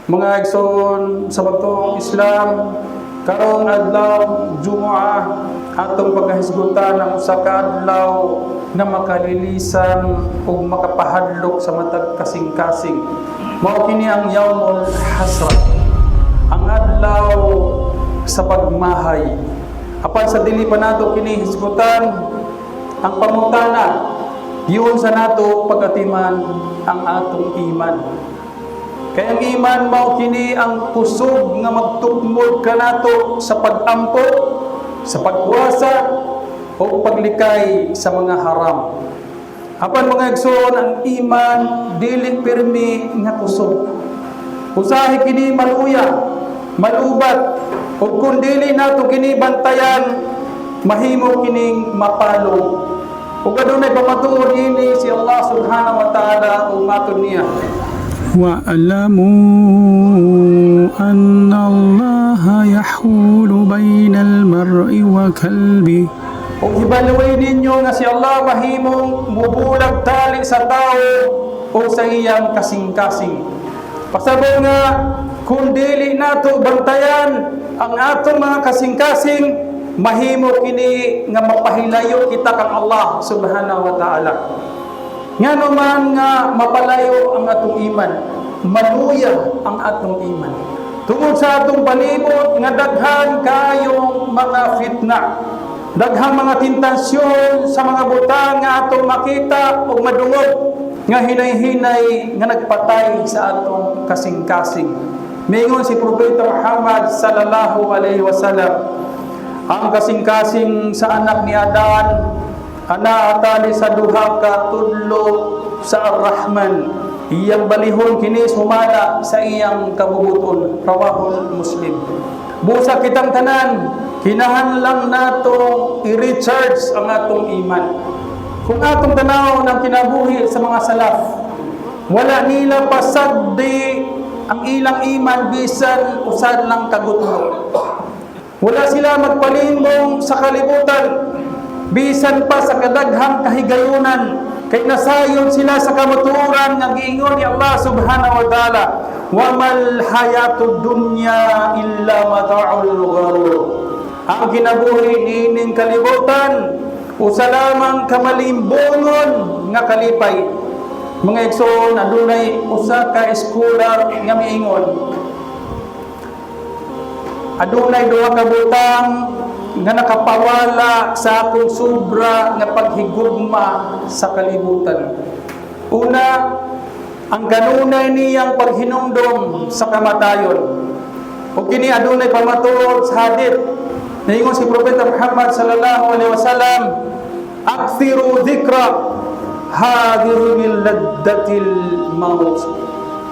Mga igsoon sa pagtuong Islam, karong adlaw Jumuah, atong pagkahisgutan ang usa ka adlaw nga makalilisan ug makapahadlok sa matag kasing-kasing. Mao kini ang Yaumul Hasra, ang adlaw sa pagmahay. Apan sa dili pa nato kini hisgutan, ang pangutana, giunsa nato pagatiman ang atong iman? Kay ang iman mao kini ang kusog nga magtukmod kanato sa pag-ampo, sa pagkuwasa o paglikay sa mga haram. Apan, mga igsoon, ang iman dili pirmi nga kusog. Usahay kini maluya, malubat, ug kung dili nato kini bantayan, mahimo kining mapalong. Ug adunay pamatuod ini si Allah subhanahu wa ta'ala ug matod niya: واعلموا أن الله يحول بين المرء وقلبه. Ug hibalaway ninyo nga si Allah mahimong mubulag tali sa tao o sa iyang kasing-kasing. Pasabot nga kung dili nato bantayan ang atong mga kasing-kasing, mahimo kini nga mapahilayo kita kang Allah subhanahu wa ta'ala. Ngano man nga mapalayo ang atong iman, maluya ang atong iman? Tungod sa atong palibot nga daghan kayong mga fitna, daghang mga tentasyon sa mga butang nga atong makita o madungog nga hinay-hinay nga nagpatay sa atong kasing-kasing. Mingon si Propeta Muhammad sallallahu alaihi wasallam, ang kasing-kasing sa anak ni Adan ana atali sa duha ka tudlo sa Ar-Rahman. Iyang balihon kini sumala sa iyang kabubuton. Rawahul Muslim. Busa kitang tanan, kinahanglan nato i-recharge ang atong iman. Kung atong tanaw ng kinabuhi sa mga salaf, wala nila pasagdi ang ilang iman bisan usa lang ka gutlo. Wala sila magpalimbong sa kalibutan bisan pa sa kadaghang kahigayunan kay nasayon sila sa kamatuoran nga giingon ni Allah subhanahu wa ta'ala, "Wa mal hayatud dunya illa mata'ul gharur." Ang kinabuhi niining kalibutan usa lamang ka malimbongon nga kalipay. Mga igsoon, adunay usa ka scholar nga miingon, adunay duha ka butang nga nakapawala sa akong sobra nga paghigugma sa kalibutan. Una, ang kanunay niyang paghinumdom sa kamatayon. Ug kini adunay pamatuod sa hadith. Niingon si Propeta Muhammad sallallahu alaihi wasallam, "Akthiru dhikra hadhimil laddatil maut."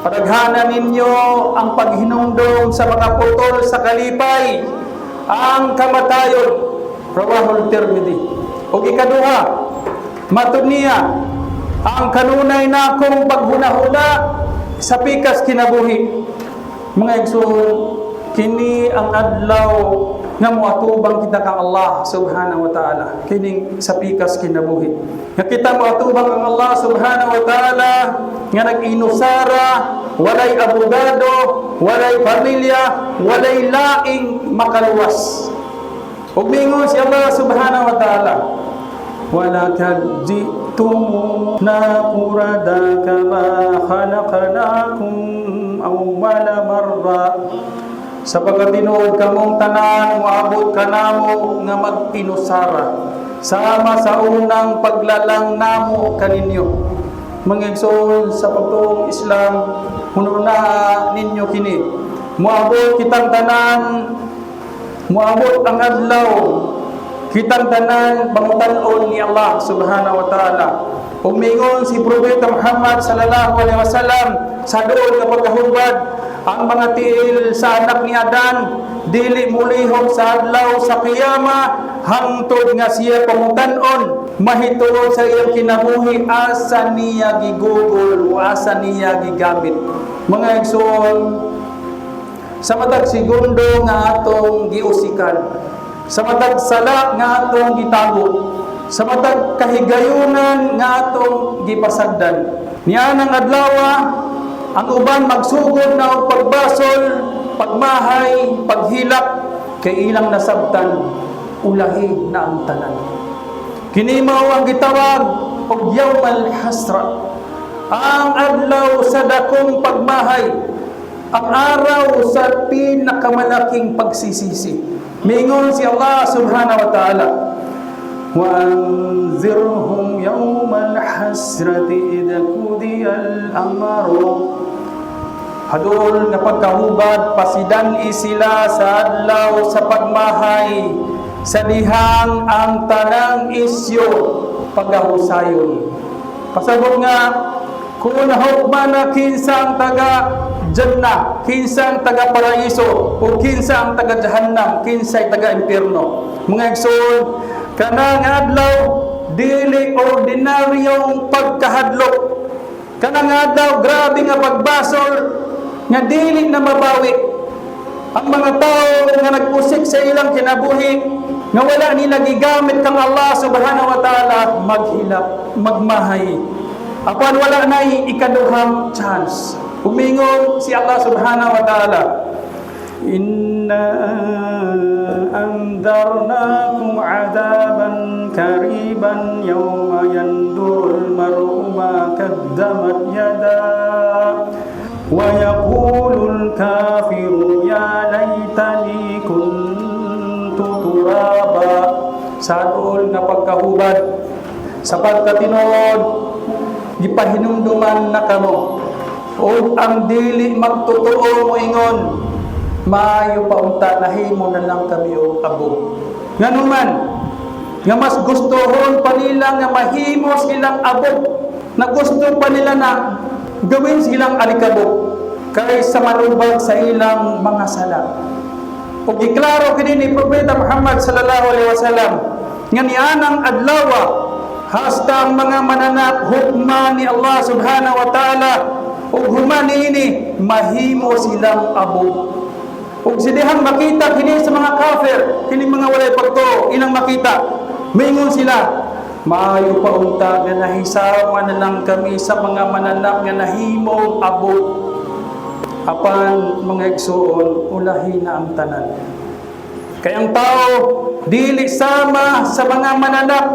Padaghanan ninyo ang paghinumdom sa mga putol sa kalipay, ang kamatayon. Rawahul Tirmidhi. Ug ikaduha, matud niya, ang kanunay na akong paghunahuna sa pikas kinabuhi. Mga igsoon, kini ang adlaw nga moatubang kita kang Allah subhanahu wa ta'ala. Kining sa pikas kinabuhi. Nga kita moatubang kang Allah subhanahu wa ta'ala nga nag-inusara, walay abogado, walay pamilya, walay laing makaluwas. Ug mingon si Allah subhanahu wa ta'ala, "Walakad ji'tumuna furada kama khalaqnakum awwala marra." Sapagkat tinuod kamong tanan moabot kanamo nga mag-inusara sama sa unang paglalang namo kaninyo. Mga igsoon sa pagtuong Islam, hununa ninyo kini. Moabot kitang tanan, moabot ang adlaw kitang tanan pangutan-on ni Allah subhanahu wa ta'ala. Ug mingon si Propeta Muhammad sallallahu alaihi wasallam sa duol nga pagkahubad, ang mga tiil sa anak ni Adan dili mulihok sa adlaw sa kiyama hangtod nga siya pangutan-on mahituod sa iyang kinabuhi, asa niya gigugol o asa niya gigamit. Mga igsoon, sa matag segundo nga atong giusikan, sa matag sala nga atong gitago, sa matag kahigayunan nga atong gipasagdan, niya nang adlaw. Ang uban magsugod na og pagbasol, pagmahay, paghilak kay ilang nasabtan ulahi na ang tanan. Kini mao ang gitawag og yawmal hasra. Ang adlaw sa dakong pagmahay, ang araw sa pinakamalaking pagsisisi. Mingon si Allah subhanahu wa ta'ala, وأنذرهم يوم الحسرة إذ قضي الأمر. Hadol nga pagkahubad, pasidan-i sila sa adlaw sa pagmahay sa dihang ang tanang isyo pagahusayon. Pasabot nga kung nahukman na kinsa ang taga Jannah, kinsa ang taga Paraiso, o kinsa ang taga Jahannam, kinsay taga impierno. Mga igsoon, kanang adlaw dili ordinaryong pagkahadlok. Kanang adlaw grabe nga pagbasol nga dili na mabawi. Ang mga tao nga nagpusik sa ilang kinabuhi nga wala nila gigamit kang Allah subhanahu wa ta'ala, maghilak, magmahay. Apan wala na ikaduhang chance. Umingon si Allah subhanahu wa ta'ala, إنا أنذرناكم عذابا قريبا يوم ينظر المرء ما قدمت يداه ويقول الكافر يا ليتني كنت ترابا. Sa nga pagkahubad, sa pagkatinuod, gipahinumduman na kamo, ug ang dili magtotoo moingon, "Maayo pa unta nahimo na lang kami og abog." Nganuman nga mas gustohon pa nila nga mahimo silang abog, na gusto pa nila na gawin silang alikabok kaysa manubag sa ilang mga sala. Ug giklaro kini ni Propeta Muhammad sallallahu alaihi wasallam nga nianang adlaw, hasta ang mga mananap hukma ni Allah subhanahu wa ta'ala, ug human niini mahimo silang abog. Ug sidihang makita kini sa mga kafir, kini mga walay pagtuo, ilang makita, mingon sila, "Maayo pa unta nga nahisawa na lang kami sa mga mananap nga nahimong abog." Apan, mga igsuon, ulahi na ang tanan. Kay ang tao dili sama sa mga mananap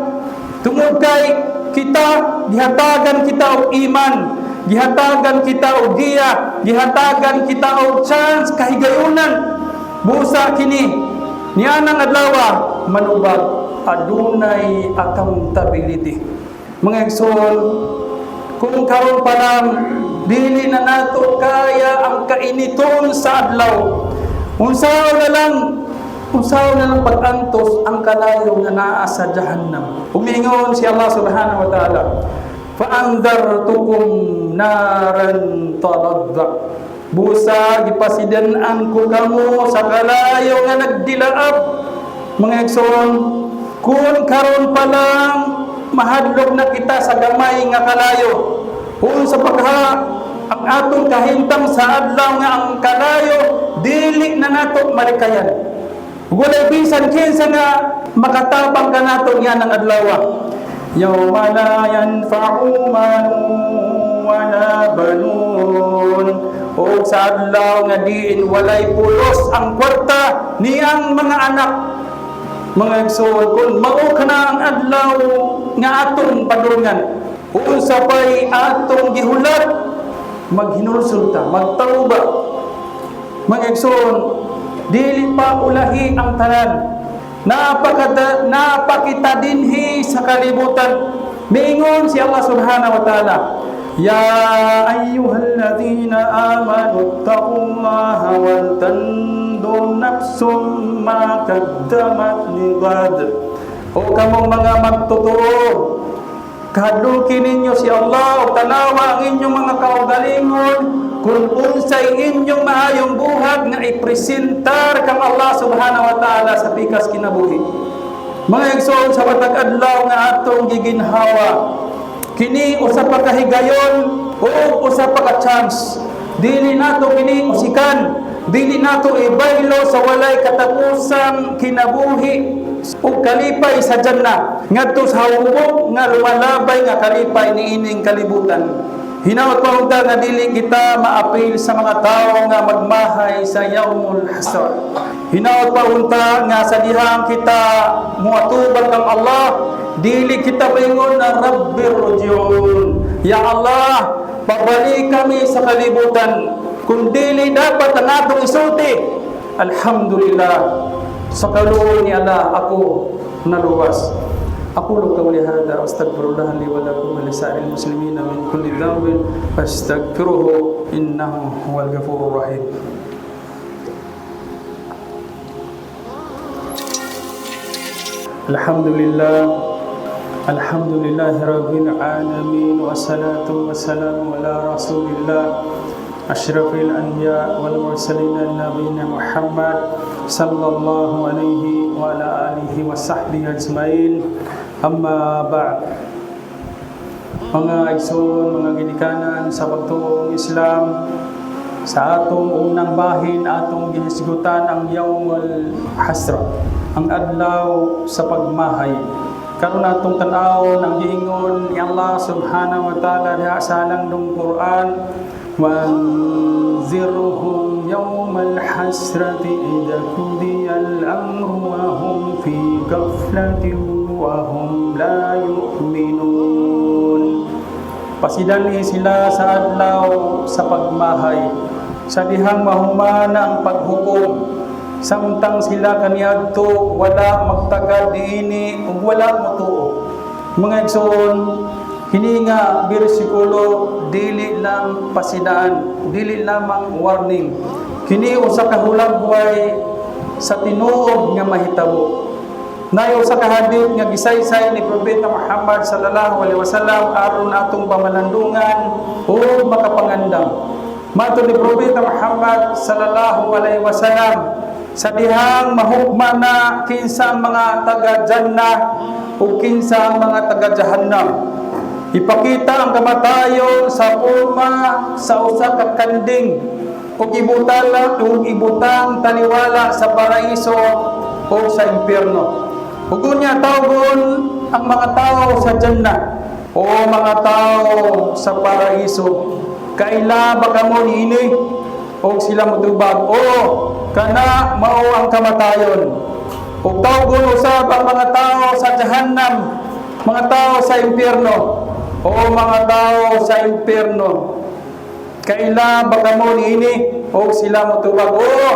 tungod kay kita gihatagan kita og iman, gihatagan kita og giya, gihatagan kita og chance, kahigayunan. Busa kini nianang adlaw manubag, adunay accountability. Mga igsoon, kung karon pa lang dili na nato kaya ang kainiton sa adlaw, unsaon na lang pag-antos ang kalayo nga naa sa jahannam? Umingon si Allah subhanahu wa ta'ala, فأنذرتكم نارا تلظى. Busa gipasidan-an ko kamo sa kalayo nga nagdilaab. Mga igsoon, kung karon pa lang mahadlok na kita sa gamay nga kalayo, unsa pa kaha ang atong kahintang sa adlaw nga ang kalayo dili na nato malikayan? Walay bisan kinsa nga makatabang kanato niya ng adlaw. يوم لا ينفع مال ولا بنون. O sa adlaw nga diin walay pulos ang kwarta niyang mga anak. Mga igsoon, kung mao kana ang adlaw nga atong padulngan, unsa pay atong gihulat? Maghinulsol ta, magtauba. Mga igsoon, dili pa ulahi ang tanan. Naa pa kita dinhi sa kalibutan. Miingon si Allah subhanahu wa ta'ala, يا أيها الذين آمنوا اتقوا الله ولتنظر نفس ما قدمت لغد. O kamong mga magtotoo, kahadluki ninyo si Allah o tanawa ang inyong mga kaugalingon kung unsay inyong maayong buhat nga ipresentar kang Allah subhanahu wa ta'ala sa pikas kinabuhi. Mga igsoon, sa matag adlaw nga atong giginhawa, kini usa pa ka higayon o usa pa ka chance. Dili nato kini usikan, dili nato ibaylo sa walay katapusang kinabuhi ug kalipay sa jannah ngadto sa hubog nga lumalabay nga kalipay niining kalibutan. Hinaot pa unta nga dili kita maapil sa mga tao nga magmahay sa yaumul hasra. Hinaot pa unta nga sa dihang kita muatubag kang Allah, dili kita maingon na rabbirji'un. Ya Allah, pabalik kami sa kalibutan. Kung dili dapat ang atong isulti, alhamdulillah, sa kaluoy ni Allah ako naluwas. أقول قولي هذا وأستغفر الله لي ولكم ولسائر المسلمين من كل ذنب فاستغفروه إنه هو الغفور الرحيم. الحمد لله، الحمد لله رب العالمين، والصلاة والسلام على رسول الله أشرف الأنبياء والمرسلين نبينا محمد صلى الله عليه وعلى آله وصحبه أجمعين. أما بعد. Mga igsoon, mga ginikanan sa pagtuong Islam, sa atong unang bahin, atong gihisgutan ang Yawmul Hasra, ang adlaw sa pagmahay. Karon atong tan-awon ang giingon ni Allah subhanahu wa ta'ala diha sa halangdong Quran: وأنذرهم يوم الحسرة إذا قضي الأمر وهم في غفلة وهم لا يؤمنون. Pasidani sila sa adlaw sa pagmahay, sa dihang mahuman ang paghukom, samtang sila kaniadto wala magtagad niini ug wala motuo. Mga igsoon, kini nga bersikulo dili lang pasidaan, dili lamang warning. Kini usa ka hulagway sa tinuod nga mahitabo. Nayo sa kahadit nga gisaysay ni Propeta Muhammad sallallahu alaihi wasallam aron atong pamalandungan o makapangandam. Mato ni Propeta Muhammad sallallahu alaihi wasallam, sa dihang mahukma na kinsa ang mga taga Jannah o kinsa ang mga taga Jahannam, ipakita ang kamatayon sa porma sa usa ka kanding ug ibutala ug ibutang taliwala sa paraiso o sa impyerno. Ug unya tawgon ang mga tao sa Jannah o mga tao sa paraiso, "Kaila ba kamo niini?" Og sila motubag, "Oo, kana mao ang kamatayon." Ug tawgon usab ang mga tao sa Jahannam, mga tao sa impyerno, "O mga tao sa impyerno, kaila ba kamo niini?" Og sila motubag, "Oo,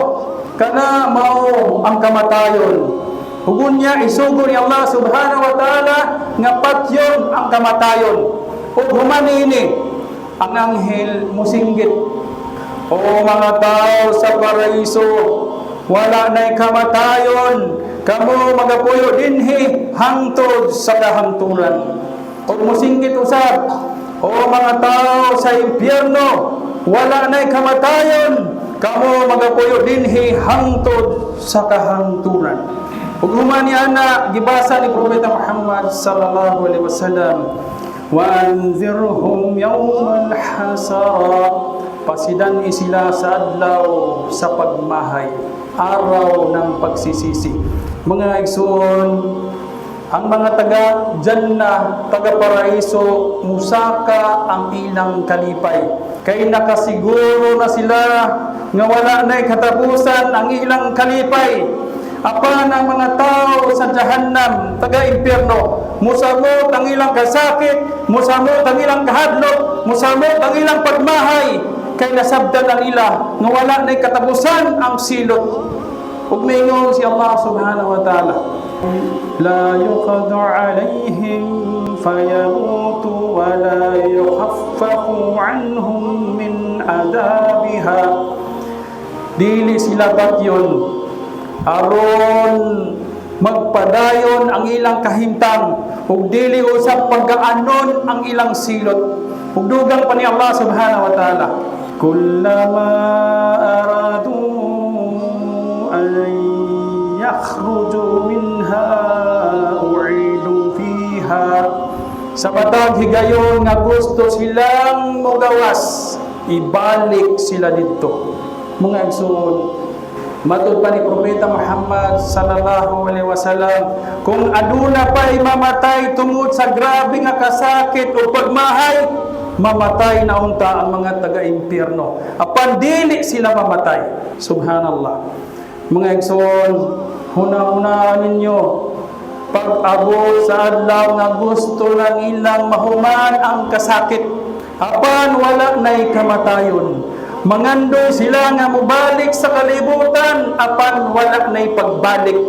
kana mao ang kamatayon." Ug unya isugo ni Allah subhanahu wa ta'ala nga patyon ang kamatayon. Ug human niini ang anghel musinggit, "O mga tao sa paraiso, wala na'y kamatayon, kamo magapuyo dinhi hangtod sa kahangturan." Ug musinggit usab, "O mga tao sa impyerno, wala na'y kamatayon, kamo magapuyo dinhi hangtod sa kahangturan." Ug human ni ana gibasa ni Propeta Muhammad sallallahu alaihi wasallam: wa anzirhum yawmal hasara. Pasidan sila sa adlaw sa pagmahay, araw ng pagsisisi. Mga igsoon, ang mga taga Jannah, taga Paraiso, musaka ang ilang kalipay. Kay nakasiguro na sila nga wala na'y katapusan ang ilang kalipay. Apan ang mga tao sa Jahannam, taga impyerno, musamot ang ilang kasakit, musamot ang ilang kahadlok, musamot ang ilang pagmahay, kay nasabdan ang ila nga wala na'y katapusan ang silot. Ug maingon si Allah subhanahu wa ta'ala: la yuqadu alaihim fayamutu wa la yukhaffafu anhum min adabiha. Dili sila patyon aron magpadayon ang ilang kahimtang ug dili usab pagkaanon ang ilang silot. Ug dugang pa ni Allah subhanahu wa ta'ala: kullama aradu an yakhruju minha u'idu fiha. Sa matag higayon nga gusto silang mogawas, ibalik sila didto. Mga igsoon, matud pa ni Propeta Muhammad sallallahu alaihi wasallam, kung aduna pa'y mamatay tungod sa grabe nga kasakit o pagmahay, Mamatay na unta ang mga taga-impyerno. Apan dili sila mamatay. Subhanallah. Mga igsoon, huna-hunaan ninyo pag-abot sa adlaw nga gusto lang ilang mahuman ang kasakit. Apan wala na'y kamatayon. Mangandoy sila nga mubalik sa kalibutan, apan wala na'y pagbalik.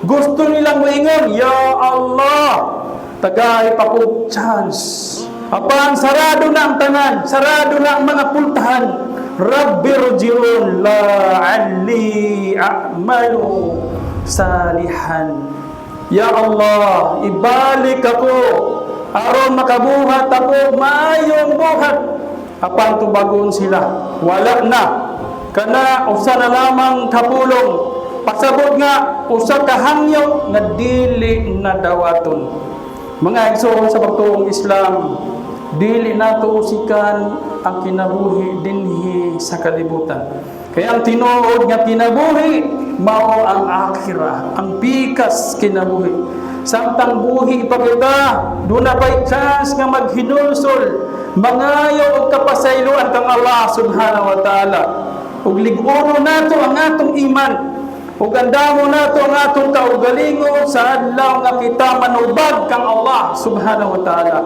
Gusto nilang moingon, "Ya Allah, tagay pa kog chance." Apan sarado na ang tanan, sarado na ang mga pultahan. رب ارجعون لعلي أعمل صالحا. Ya Allah, ibalik ako aron makabuhat ako maayong buhat. Apan tubagon sila, wala na. Kana usa na lamang kapulong. Pasabot nga usa ka hangyo nga dili na dawaton. Mga igsoon sa pagtuong Islam, dili nato usikan ang kinabuhi dinhi sa kalibutan. Kaya ang tinuod nga kinabuhi mao ang akhirah, ang pikas kinabuhi. Samtang buhi pa kita, duna pa'y chance nga maghinulsol, mangayo og kapasayloan kang Allah subhanahu wa ta'ala. Ug lig-uno nato ang atong iman. Ug andamo nato ang atong kaugalingon sa adlaw nga kita manubag kang Allah subhanahu wa ta'ala.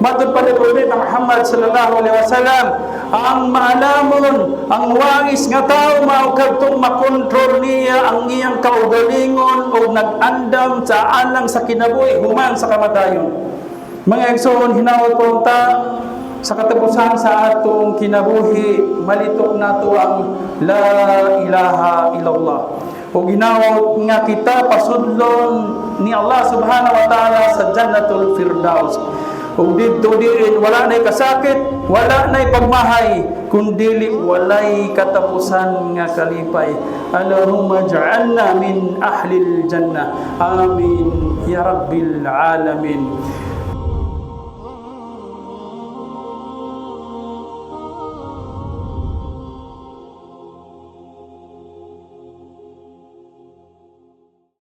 Matud pa ni Propeta Muhammad sallallahu alaihi wasallam, ang maalamon, ang wais nga tao mao kadtong makontrol niya ang iyang kaugalingon o nag-andam sa alang sa kinabuhi human sa kamatayon. Mga igsoon, hinaot ko ta sa katapusan sa atong kinabuhi malitok nato ang لا إله إلا الله. O hinaot nga kita pasudlon ni Allah subhanahu wa ta'ala sa Jannatul Firdaus. Ug didto diin wala na'y kasakit, wala na'y pagmahay, kundili walay katapusan nga kalipay. اللهم اجعلنا من أهل الجنة. آمين يا رب العالمين.